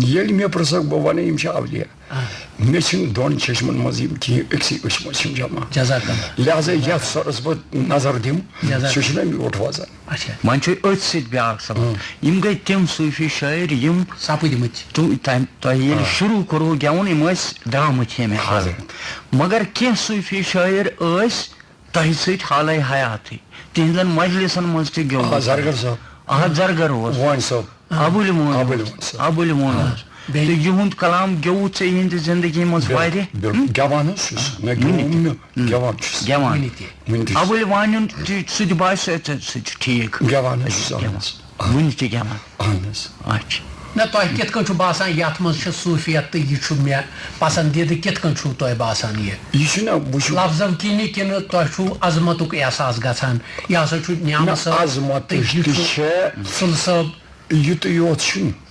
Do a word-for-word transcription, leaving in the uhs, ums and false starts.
ییٚلہِ مےٚ پرٛژھکھ، بہٕ وَنہٕ، یِم چھِ اولیا۔ مےٚ چھِنہٕ دۄن چشمن منٛز یِم کِہیٖنۍ، أکسٕے أچھ منٛز چھِ یِم جمع۔ جزاک اللہ۔ لہذا یَتھ سۄرس بہٕ نظر دِمہٕ، جزاک سُہ چھُنہ میوٗٹھ وزن۔ اچھا۔ وۄنۍ چھُ أتھۍ سۭتۍ بیٛاکھ سوال۔ ہاں۔ یِم گٔے تِم صوٗفی شٲعر، یِم سپٕدمٕتۍ۔ تُہۍ، تۄہہِ، تۄہہِ ییٚلہِ ہاں۔ شروٗع کوٚروٕ گٮ۪وُن، یِم ٲسۍ درٛامٕتۍ ییٚمہِ حالہٕ۔ حاضر۔ مگر کینٛہہ صوٗفی شٲعر ٲسۍ تۄہہِ سۭتۍ حالے حیاتٕے۔ تِہنٛدٮ۪ن مجلسن منٛز تہِ گٮ۪وُن۔ آ، زرگر صٲب۔ آ، زرگر اوس۔ وٲنۍ صٲب۔ ابوٗلۍ وٲنۍ ابوٗلۍ اوس۔ وٲنۍ صٲب۔ ابوٗلۍ وٲنۍ آ۔ اوس۔ بیٚیہِ؟ تہٕ یِہُنٛد کلام گیوٚوُ ژےٚ یِہنٛدِ زندگی منٛز بِل-، واریاہ؟ بِل-، ہُم؟ گٮ۪وان حظ چھُس۔ نہ، ہُم۔ گیوٚوُم نہٕ۔ ہُم۔ گٮ۪وان چھُس۔ گٮ۪وان۔ وٕنہِ تہِ۔ وٕنہِ تہِ چھُس۔ ابوٗلۍ وانیُن تہِ سُہ تہِ باسیو ژےٚ سۭتۍ ٹھیٖک؟ گٮ۪وان حظ چھُس، اہن گٮ۪وان۔ حظ۔ آ۔ وٕنہِ تہِ گٮ۪وان۔ اہن حظ۔ اچھا۔ نہ، تۄہہِ کِتھ کٔنۍ چھُ باسان، یَتھ منٛز چھِ صوٗفیت تہٕ یہِ چھُ مےٚ پسندیدٕ، کِتھ کٔنۍ چھُو تۄہہِ باسان یہِ؟ یہِ چھُنہ، بہٕ چھُس لفظو کِنہِ کِنہٕ تۄہہِ چھُو عظمتُک احساس گژھان؟ یہِ ہسا چھُ نعمت نہ، صٲب عظمت تہٕ یہِ تہِ چھُ چھےٚ۔ سُل صٲب۔ یُتُے یوت چھُنہٕ۔